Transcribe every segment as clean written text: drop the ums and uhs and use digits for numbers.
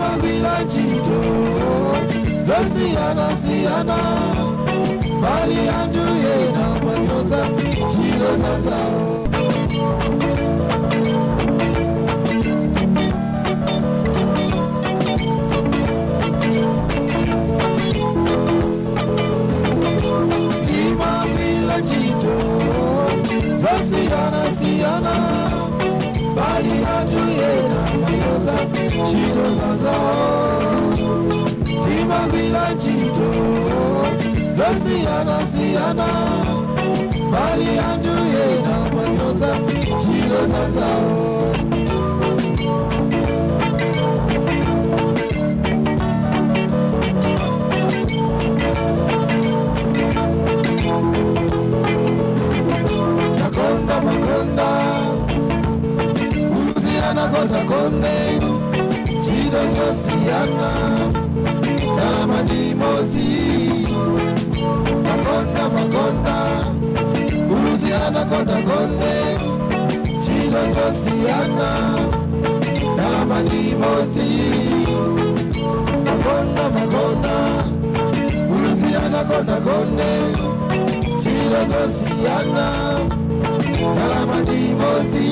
Timagwira ntchito zosiyana-siyana, pali anthu ena amanyoza ntchito zanzawo. Timagwira ntchito zosiyana-siyana, pali anthu ena amanyoza ntchito zanzawo. Timagwira ntchito zosiyana-siyana, pali anthu ena amanyoza ntchito zanzawo. Nakonda makonda Buluzi anakonda konde, ntchito zosiyana, ndalama ndi imodzi. Makonda makonda Buluzi anakonda konde, ntchito zosiyana, ndalama ndi imodzi. Makonda makonda Buluzi anakonda konde, ntchito zosiyana, ndalama ndi imodzi.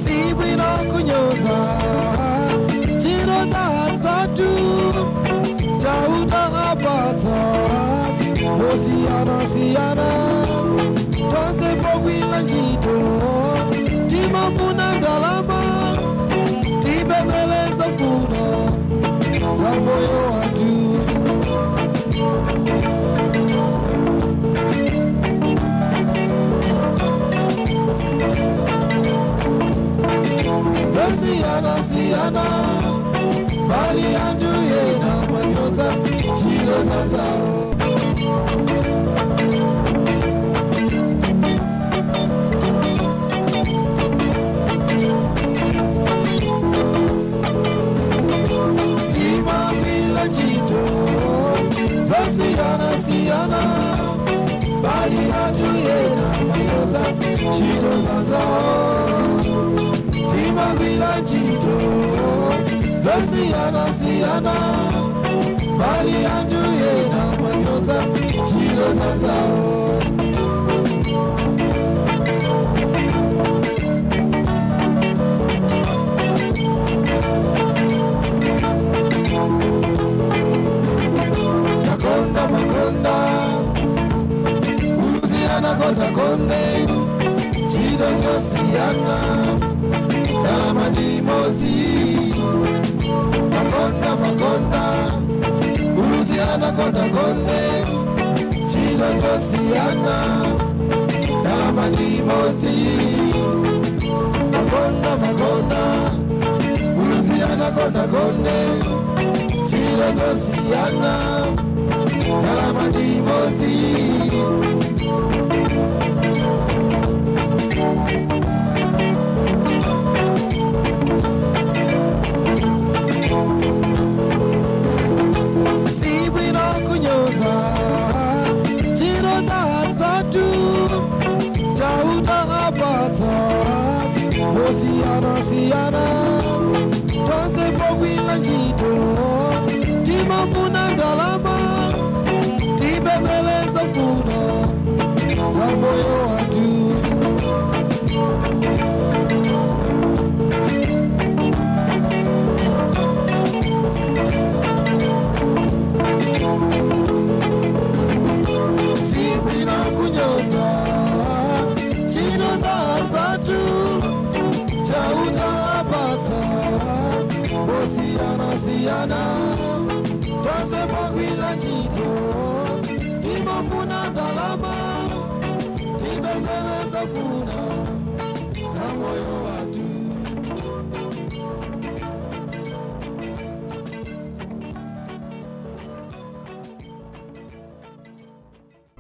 Sibwino kunyoza ntchito za anzathu, Chauta apatsa mosiyana-siyana. Tonse pogwira ntchito timafuna ndalama, tipezele zofuna za moyo wathu. Zosiyana-siyana, pali anthu ena amanyoza ntchito zanzawo. Timagwira ntchito zosiyana-siyana, pali anthu ena amanyoza ntchito zanzawo. Timagwira ntchito zosiyana-siyana, pali anthu ena amanyoza ntchito zanzawo. Nakonda makonda Buluzi anakonda konde, ntchito zosiyana, ndalama ndi imodzi. Makonda makonda Buluzi anakonda konde, ntchito zosiyana, ndalama ndi imodzi. Makonda makonda Buluzi anakonda konde, ntchito zosiyana, ndalama ndi imodzi. Sibwino kunyoza ntchito za anzathu, Chauta apatsa mosiyana-siyana. Tonse pogwira ntchito timafuna ndalama, tipezele zofuna za moyo wathu. Sibwino kunyoza ntchito za anzathu, Chauta apatsa mosiyana-siyana. Tonse pogwira ntchito timafuna ndalama, tipezele zofuna za moyo wathu.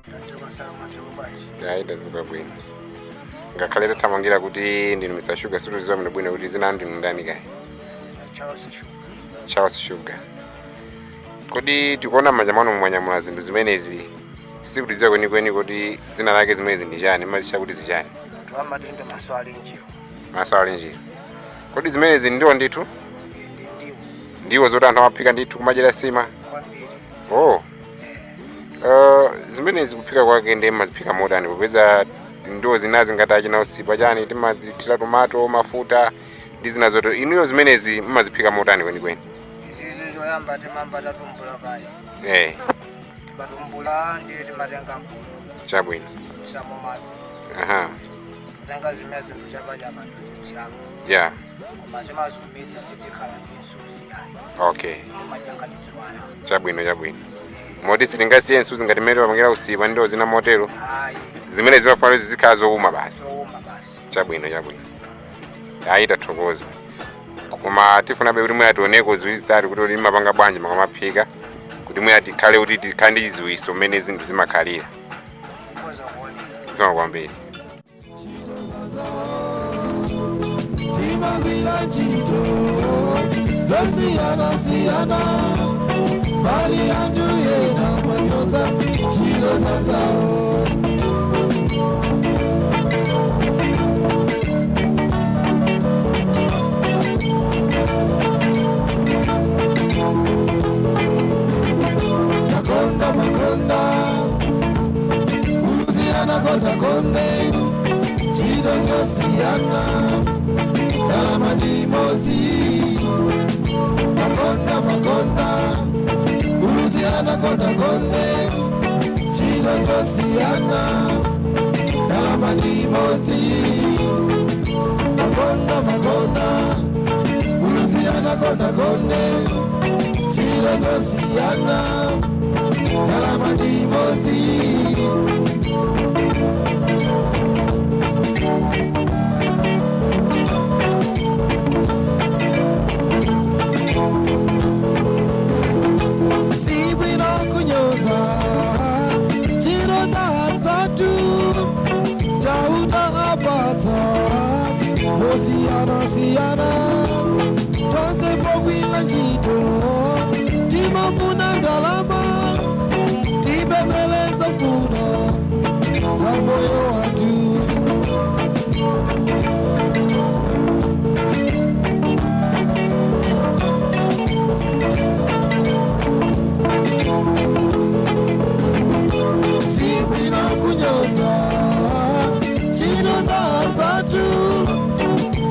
Ndadzuka sana, madzuka bwanji? Ayi, ndadzuka bwino, ngakhale tathamangira kuti ndinu Mr Sugar, situziwa bwino bwino kuti zina ndinu ndani kaya. Ndine Charles Sugar. Charles Sugar. Kodi tikuona m'manja mwanu mwanyamula zinthu zimenezi, sikutidziwa kwenikweni kuti dzina lake zimenezi ndi chani, mazitcha kuti zichani? Anthu amatenda maso ali njiro. Maso ali njiro. Kodi zimenezi ndiwo ndithu? Ndi ndiwo. Ndiwo zoti anthu amaphika ndithu kumadyera sima? Kwambiri. Oh. Zimenezi kuphika kwake ndi maziphika motani, popeza ndiwo zinazi ngati achina usipa chani timazithira tomato, mafuta ndi zina zoto? Inuyo zimenezi mmaziphika motani kwenikweni? Izizi choyamba timamba tatumbula kaye. Tikatumbula ndiye timatenga mbudu. Chabwino. Kutsiramo madzi. Kutenga zimene zinthu chapachapa ndikutsiramo. Koma timaziumitsa, sizikhala ndi msuzi yayi. Timadya ngati dziwala. Chabwino, chabwino. Moti sitingasiye msuzi ngati mmene timapangira usipa ndiwo zina motero? Ayi. Zimene zimafana zizikhala zowuma basi? Zowuma basi. Chabwino, chabwino. Ayi, tathokoza, koma tifunabe kuti mwina tioneko ziwiri zitatu kuti uli mapanga bwanji makamaphika, kuti mwina tikhale kuti tikhale ndi chidziwitso mmene zinthu zimakhalira. Kukoza kuonera. Zikomo kwambiri. Timagwira ntchito zosiyana-siyana, pali anthu ena manyoza ntchito zazawo. Takonda makonda uluziyana konda konde ntchito zosiyana, ndalama ndi imodzi. Makonda makonda uluziyana konda konde ntchito zosiyana, ndalama ndi imodzi. Makonda makonda uluziyana konda konde ntchito zosiyana, ndalama ndi imodzi. Sibwino kunyoza ntchito za anzathu, Chauta apatsa mosiyanasiyana. Tonse pogwira ntchito timafuna ndalama, tipezele zofuna za moyo wathu. Sibwino kunyoza ntchito za anzathu,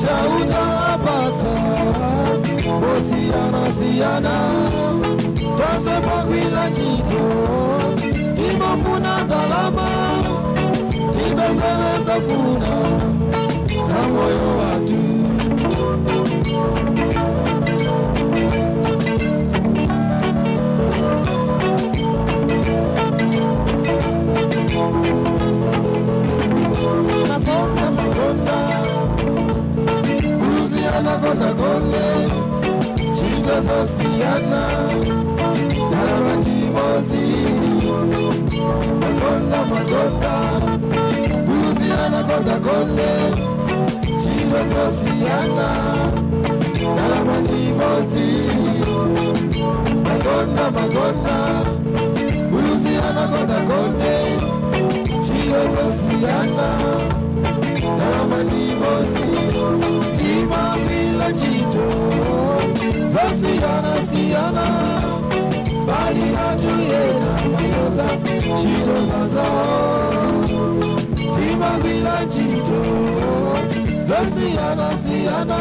Chauta apatsa mosiyanasiyana. Tonse pogwira ntchito timafuna ndalama, tipezele zofuna za moyo wathu. Makonda makonda kuluziyana konda konde ntchito zosiyana, ndalama ndi imodzi. Makonda makonda kuluziyana konda konde ntchito zosiyana, ndalama ndi imodzi. Makonda makonda kuluziyana konda konde ntchito zosiyana, ndalama ndi imodzi. Timagwira ntchito zosiyana-siyana, pali anthu ena manyoza ntchito zazawo. Timagwira ntchito zosiyana-siyana,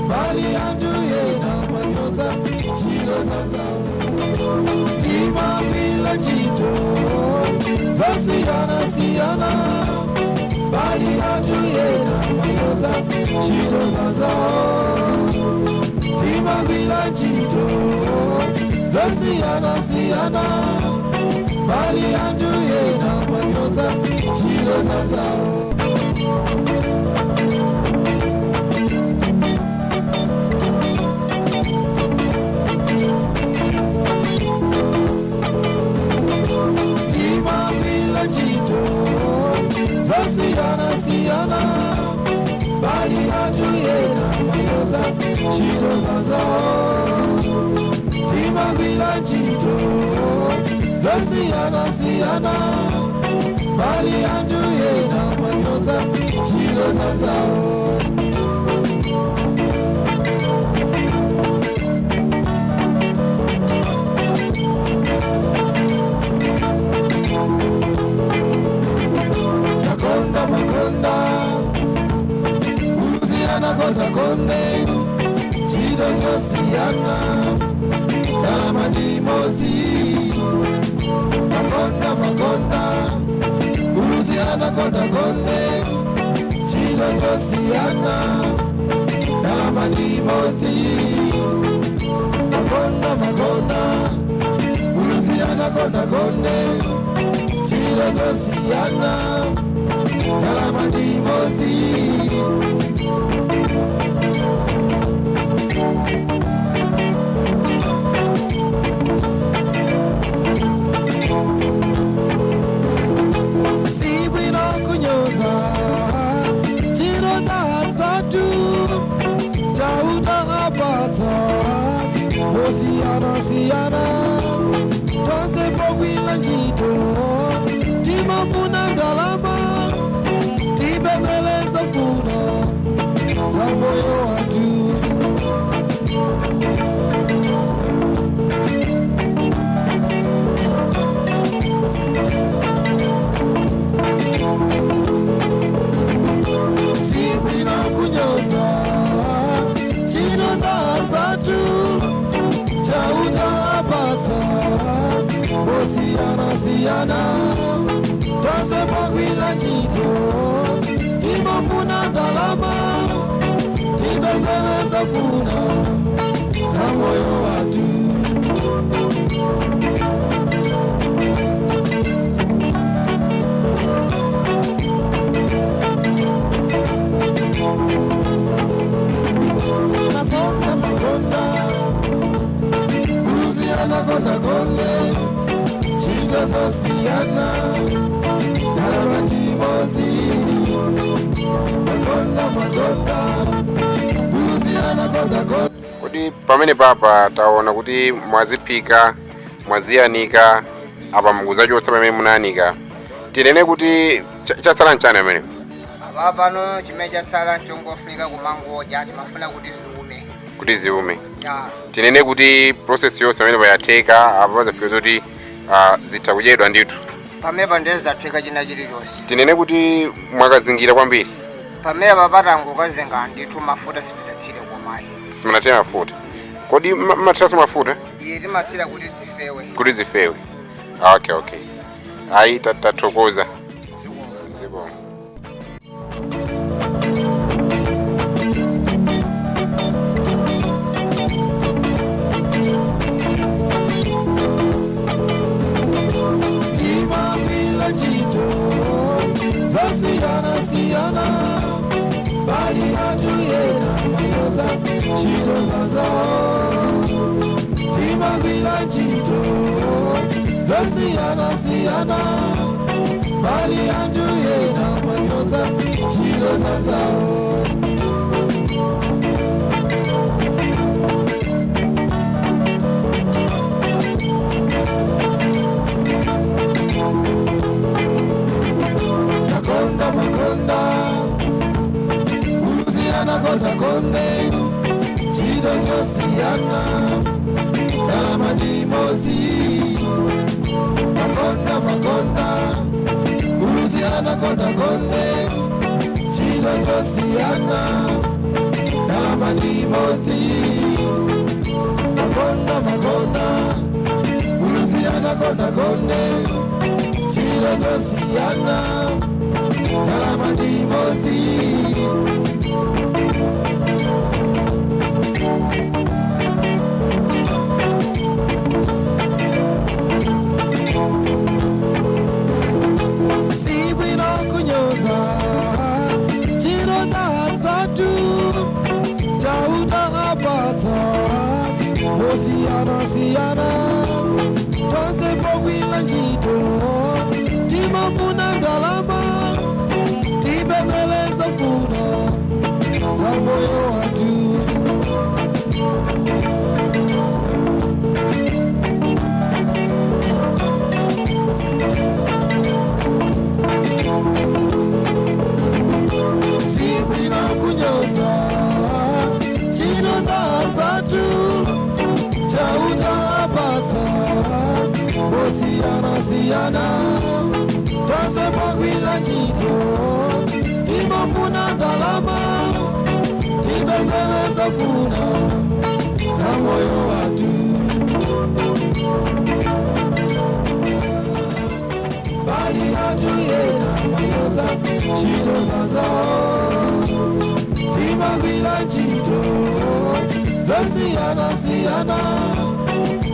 pali anthu ena manyoza ntchito zazawo. Timagwira ntchito zosiyana-siyana, pali anthu ena manyoza ntchito zazawo. Timagwira ntchito zosiyana-siyana, pali anthu ena manyoza ntchito zazawo. Timagwira ntchito zosiyana-siyana, pali anthu ena manyoza ntchito zazawo. Timagwira Zosiyana siyana pali anthu ena amanyoza ntchito za anzawo. Nakonda makonda Buluzi anakonda konde ntchito zosiyana ndalama ndi imodzi. Makonda makonda Buluzi anakonda konde ntchito zosiyana ndalama ndi imodzi. Makonda makonda Buluzi anakonda konde ntchito zosiyana ndalama ndi imodzi. Sibwino kunyoza ntchito za anzathu Chauta apatsa osiyana-siyana tonse pogwira ntchito timafuna ndalama tipezele zofuna za moyo wathu. Sibwino kunyoza ntchito za anzathu Chauta apatsa osiyana-siyana tonse pogwira ntchito timafuna ndalama tipezele zofuna za moyo wathu. Makonda makonda Buluzi anakonda konde ntchito zosiyana ndalama ndi imodzi. Makonda makonda Buluzi anakonda konde. Kodi pamene papa taona kuti mwaziphika, mwaziyanika, apa mukuzachotsa pamene munayanika, tinene kuti chatsala nchani pamene? Apa pano chimene chatsala nchongofunika kumangodya, timafuna kuti ziume. Kuti ziume. Ya. Tinene kuti process yonse pamene payatheka apa, pazafika zoti zitha kudyedwa ndithu? Pamene ndiye zatheka china chilichonse. Tinene kuti mwakazingira kwambiri? Pamene papatangokazinga ndithu, mafuta sitidatsire komayi. Simunathire mafuta? Kodi mmathiranso mafuta? Iye, timatsira kuti zifewe. Kuti zifewe, okay, ayi, tathokoza. Zikomo. Timagwira ntchito zosiyana-siyana pali anthu ena amanyoza ntchito za anzawo. Timagwira ntchito zosiyana-siyana pali anthu ena amanyoza ntchito za anzawo. Nakonda makonda Buluzi anakonda konde ntchito zosiyana ndalama ndi imodzi. Makonda makonda Buluzi anakonda konde ntchito zosiyana ndalama ndi imodzi. Makonda makonda Buluzi anakonda konde ntchito zosiyana ndalama ndi imodzi. Sibwino kunyoza ntchito za anzathu Chauta apatsa osiyana-siyana tonse pogwira ntchito timafuna ndalama tipezele zofuna za moyo wathu. Zosiyana-siyana, tonse pogwira ntchito, timafuna ndalama, tipezele zofuna za moyo wathu. Pali anthu ena amanyoza ntchito zazawo, timagwira ntchito zosiyana-siyana.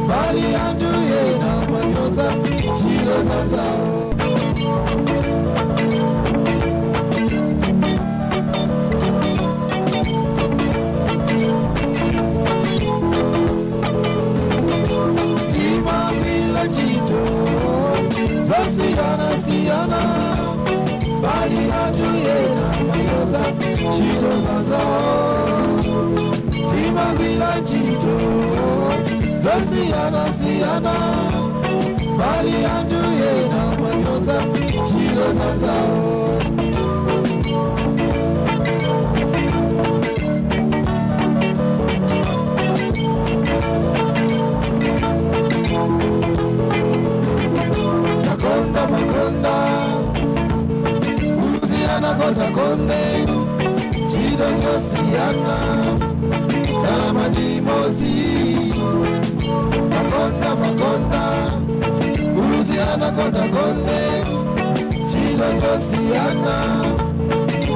Pali anthu ena amanyoza ntchito zazawo. Timagwira ntchito zosiyana-siyana, pali anthu ena amanyoza ntchito zazawo. Timagwira ntchito zosiyana-siyana, pali anthu ena amanyoza ntchito zazawo. Nakonda makonda, uluzi anakonda konde, ntchito zosiyana, ndalama ndi imodzi. Makonda makonda, uluzi anakonda konde, ntchito zosiyana,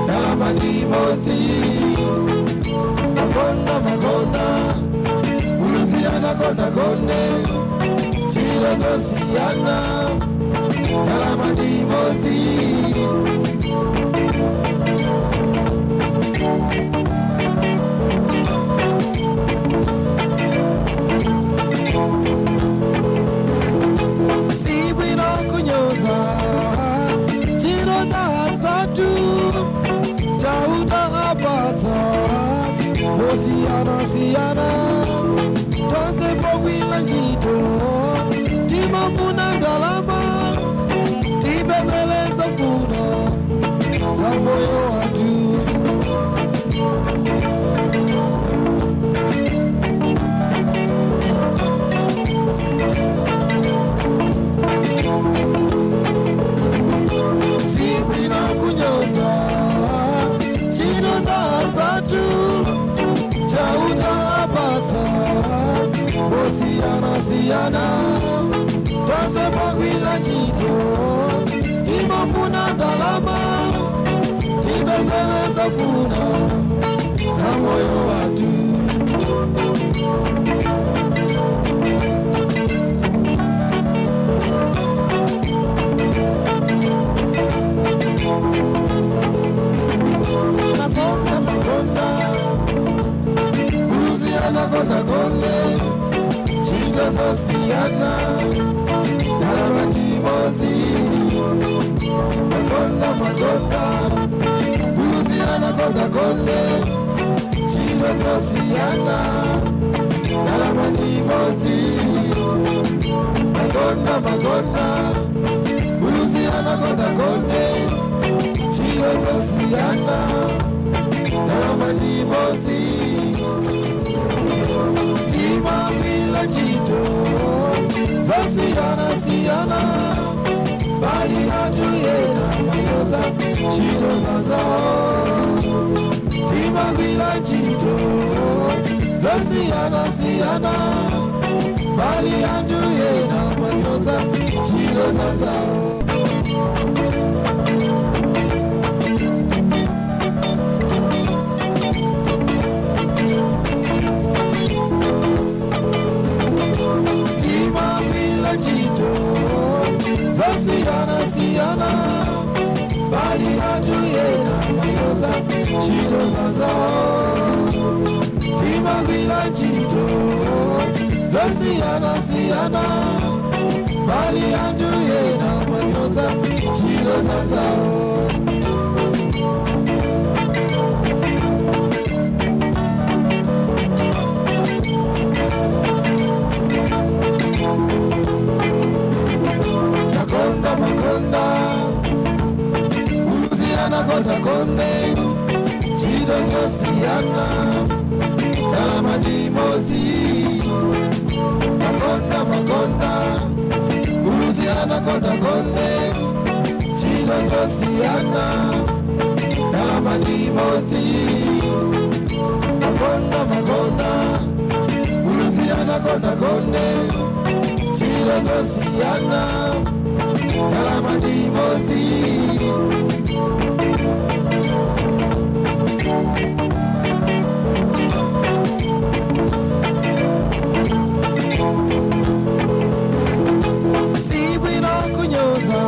ndalama ndi imodzi. Makonda makonda, uluzi anakonda konde, ntchito zosiyana, ndalama ndi imodzi. Sibwino kunyoza ntchito za anzathu, Chauta apatsa mosiyana-siyana. Tonse pogwira ntchito timafuna ndalama, tipezele zofuna za moyo wathu. Sibwino kunyoza ntchito za anzathu, Chauta apatsa mosiyana-siyana. Tonse pogwira ntchito timafuna ndalama, tipezele zofuna za moyo wathu. Nakonda makonda, uluzi anakonda konde, ntchito zosiyana, ndalama ndi imodzi. Makonda makonda, uluzi anakonda konde, ntchito zosiyana, ndalama ndi imodzi. Makonda makonda, uluzi anakonda konde, ntchito zosiyana, ndalama ndi imodzi. Timagwira ntchito zosiyana-siyana, pali anthu ena amanyoza ntchito zazawo. Timagwira ntchito zosiyana-siyana, pali anthu ena amanyoza ntchito zazawo. Timagwira ntchito zosiyana-siyana, pali anthu ena amanyoza ntchito zazawo. Timagwira ntchito zosiyana-siyana, pali anthu ena amanyoza ntchito zazawo. Nakonda makonda, uluzi anakonda konde, ntchito zosiyana, ndalama ndi imodzi. Makonda makonda, uluzi anakonda zosiyana, ndalama ndi imodzi. Makonda makonda, kuluziyana konda konde, ntchito zosiyana, ndalama ndi imodzi. Sibwino kunyoza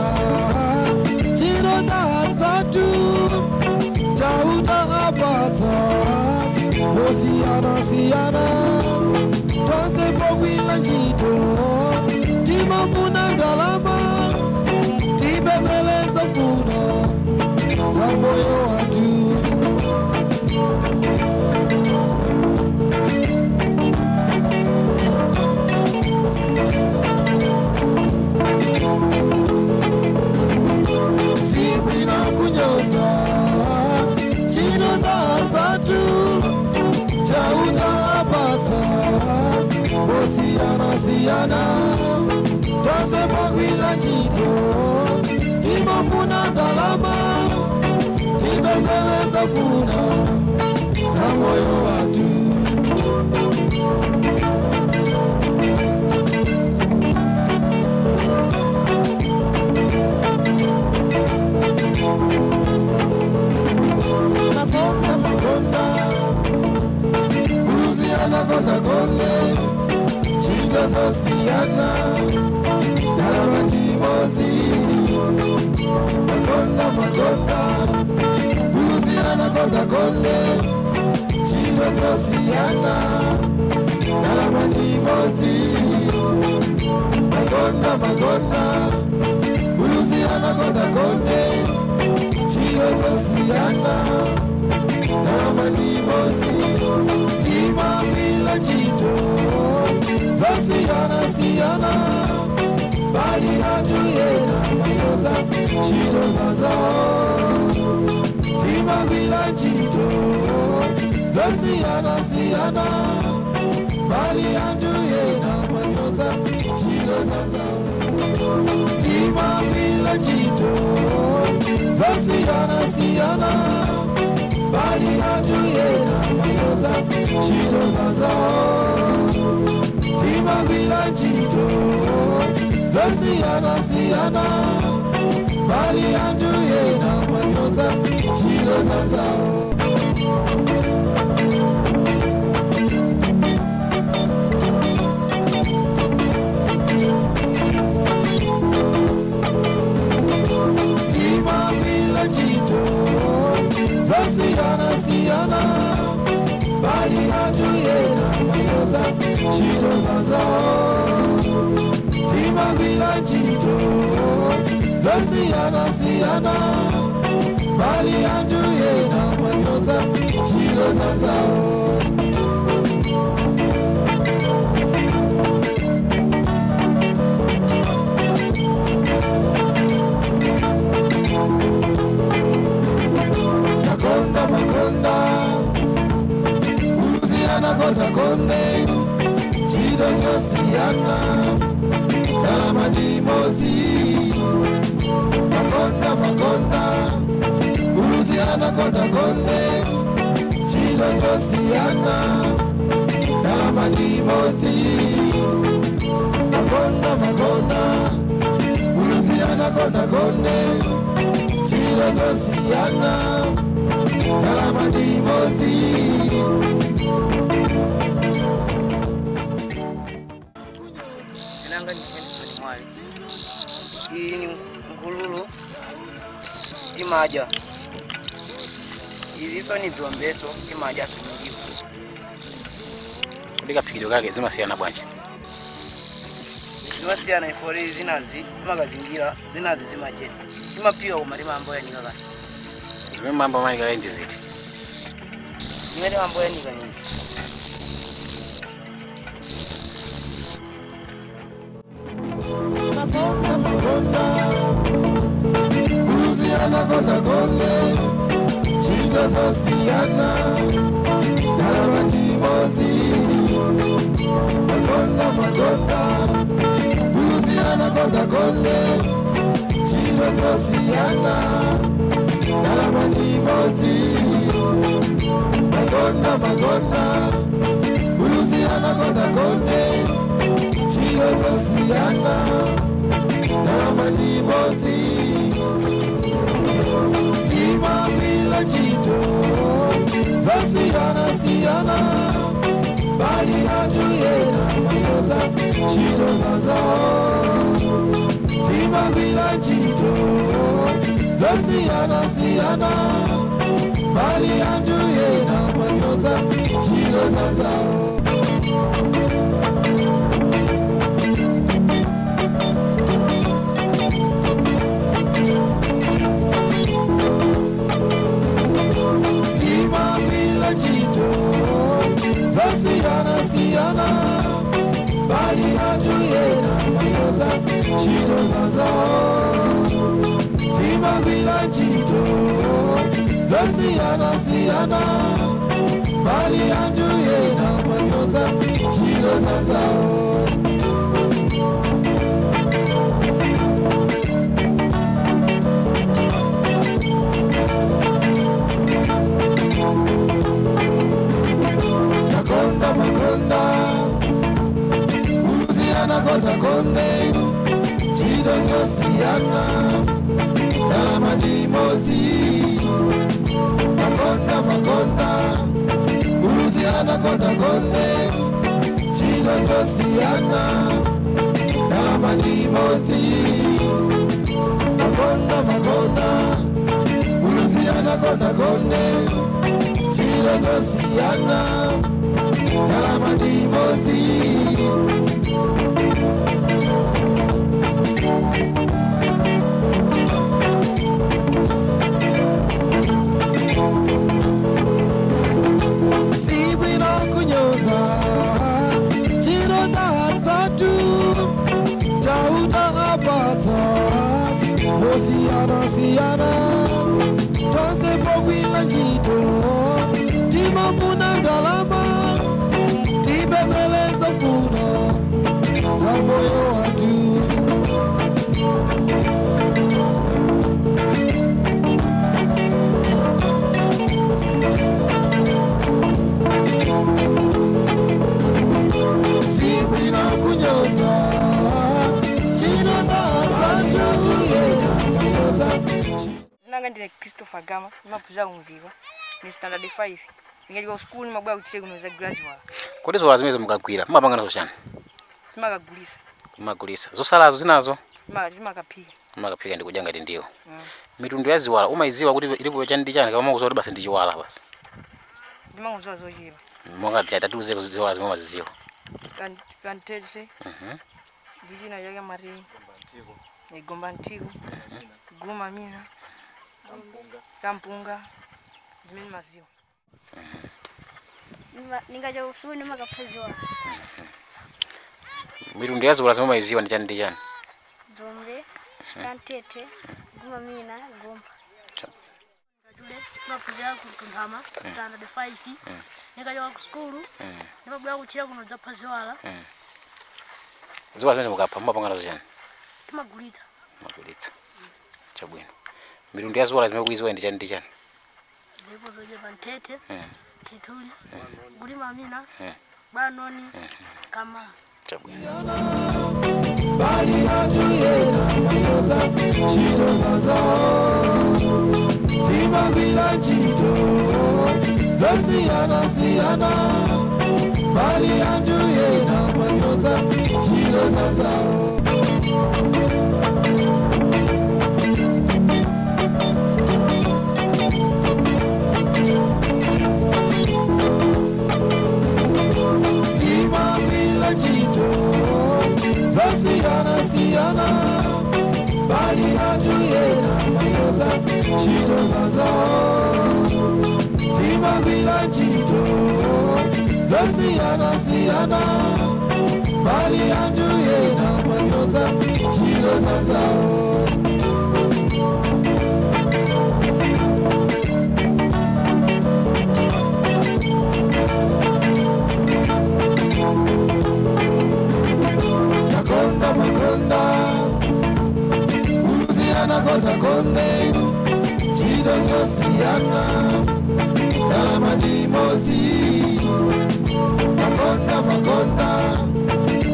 ntchito za anzathu, Chauta apatsa osiyana-siyana. Tonse pogwira ntchito timafuna ndalama, tipezele zofuna za moyo wathu. Sibwino kunyoza ntchito za anzathu, Chauta apatsa osiyana-siyana. Tonse pogwira ntchito timafuna ndalama, tipezele zofuna za moyo wathu. Makonda makonda, kuluziyana konda konde, ntchito zosiyana, ndalama ndi imodzi. Makonda makonda, kuluziyana konda konde, ntchito zosiyana, ndalama ndi imodzi. Makonda makonda, kuluziyana konda konde, ntchito zosiyana, ndalama ndi imodzi. Timagwira ntchito zosiyana-siyana, pali anthu ena amanyoza ntchito zazawo. Timagwira ntchito zosiyana-siyana, pali anthu ena amanyoza ntchito zazawo. Timagwira ntchito zosiyana-siyana, pali anthu ena amanyoza ntchito zazawo. Timagwira ntchito zosiyana-siyana, pali anthu ena amanyoza ntchito zazawo. Timagwira ntchito zosiyana-siyana, pali anthu ena amanyoza ntchito zazawo. Timagwira ntchito zosiyana-siyana, pali anthu ena amanyoza ntchito zazawo. Makonda makonda, kuluziyana konda konde, ntchito zosiyana, ndalama ndi imodzi. Makonda makonda, kuluziyana konda konde, ntchito zosiyana, ndalama ndi imodzi. Makonda makonda, kuluziyana konda konde, ntchito zosiyana, ndalama ndi imodzi. Nanga ni Henderson Mwale. Iyi ni nkhululu imadya. Iziso ni dzombeso imadya sindiwo. Kodi kaphikidwe kake zimasiyana bwanji? Zimasiyana ifore zinazi imakazingira, zinazi zimachena. Imaphika koma timambo yanika kani. Zimene mambo mayika ndi ziti? Zimene mambo yanika nizi. Makonda makonda, kuluziyana konda konde, ntchito zosiyana, ndalama ndi imodzi. Makonda makonda, kuluziyana konda konde, ntchito zosiyana ndalama ndi imodzi makonda makonda buluzi anakonda konde ntchito zosiyana ndalama ndi imodzi timagwira ntchito zosiyana siyana pali anthu ena amanyoza ntchito zazawo timagwira ntchito zosiyana siyana pali anthu ena amanyoza ntchito zazawo. Timagwira ntchito zosiyana siyana pali anthu ena amanyoza ntchito zazawo timagwira ntchito zosiyana siyana pali anthu ena amanyoza ntchito zazawo. Nakonda makonda buluzi anakonda konde ntchito zosiyana ndalama ndi imodzi makonda makonda buluzi anakonda konde ntchito zosiyana ndalama ndi imodzi makonda makonda buluzi anakonda konde ntchito zosiyana ndalama ndi imodzi. Sibwino kunyoza ntchito za anzathu chauta apatsa mosiyanasiyana tonse pogwira ntchito timafuna ndalama tipezele zofuna za moyo wathu. Sibwino kunyoza ntchito za anzathu amanyoza. Zinanga ndine Christopher Gama, ndimaphunzira kumvika ni standard 5. Ndikachoka ku sukulu ndimabwera kutchire kuno zagwira ziwala. Kodi ziwala zimenezo mukagwira mumapanga nazo chani? Timakagulisa. Mumagulisa. Zosalazo zinazo Timakaphika. mumakaphika ndi kudya ngati ndiwo. Mitundu ya ziwala umayidziwa kuti ilipo chani ndi chani kama kuti basi ndi chiwala basi? Ndimangoziwa zochepa. Monga tatiuzeko ziwala zimwe umazidziwa. Kantete ndi china chake amati gomba mthiko, guma mina, kampunga zimene maziwa. Ningachoka kusukulu ndimakapha ziwala. Mitundu ya ziwala zimwe umayidziwa ndi chani ndi chani? Dzombe, kantete, guma mina, gomba. Kachule timaphunzira ku Tunthama standard 5. Ndikachoka ku sukulu ndimabwera kutchire kuno dzapha ziwala. Ziwala zimene mukapha mumapanga nazo chani? Timagulitsa. Mumagulitsa. Chabwino. Mitundu ya ziwala zimene ukuyidziwa ndi chani ndi chani? Zilipo zochepa: nthethe, chithuli, gulima mina, bwanoni, kama. Chabwino. Pali anthu ena amanyoza ntchito zazawo timagwira ntchito zosiyana siyana pali anthu ena amanyoza ntchito zazawo. Timagwira ntchito zosiyana siyana pali anthu ena amanyoza ntchito zazawo timagwira ntchito zosiyana siyana pali anthu ena amanyoza ntchito zazawo. Nakonda makonda buluzi anakonda. anakonda konde, ntchito zosiyana, ndalama ndi imodzi. Makonda makonda,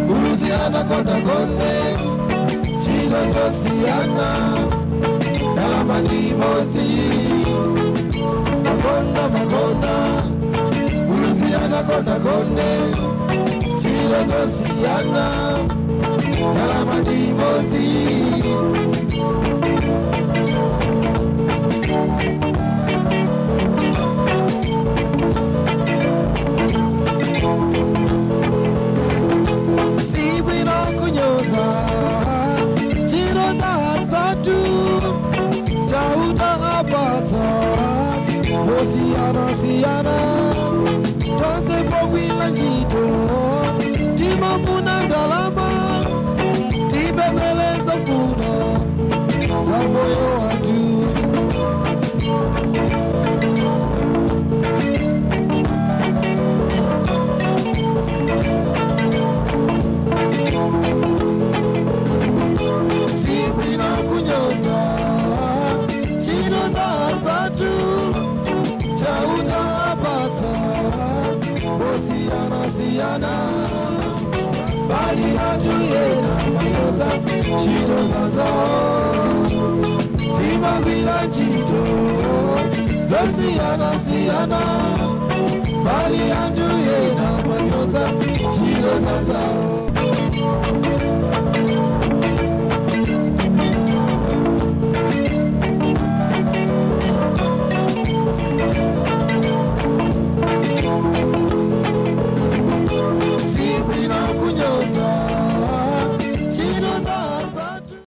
buluzi anakonda konde, ntchito zosiyana, ndalama ndi imodzi. Makonda makonda, buluzi anakonda konde, ntchito zosiyana, ndalama ndi imodzi. Sibwino kunyoza ntchito za anzathu, Chauta apatsa mosiyanasiyana. Tonse pogwira ntchito timafuna ndalama, tipezele zofuna za moyo wathu. Sibwino kunyoza ntchito za anzathu, Chauta apatsa mosiyanasiyana. Pali anthu ena amanyoza ntchito zazawo, timagwira ntchito zosiyanasiyana. Pali anthu ena amanyoza ntchito zazawo.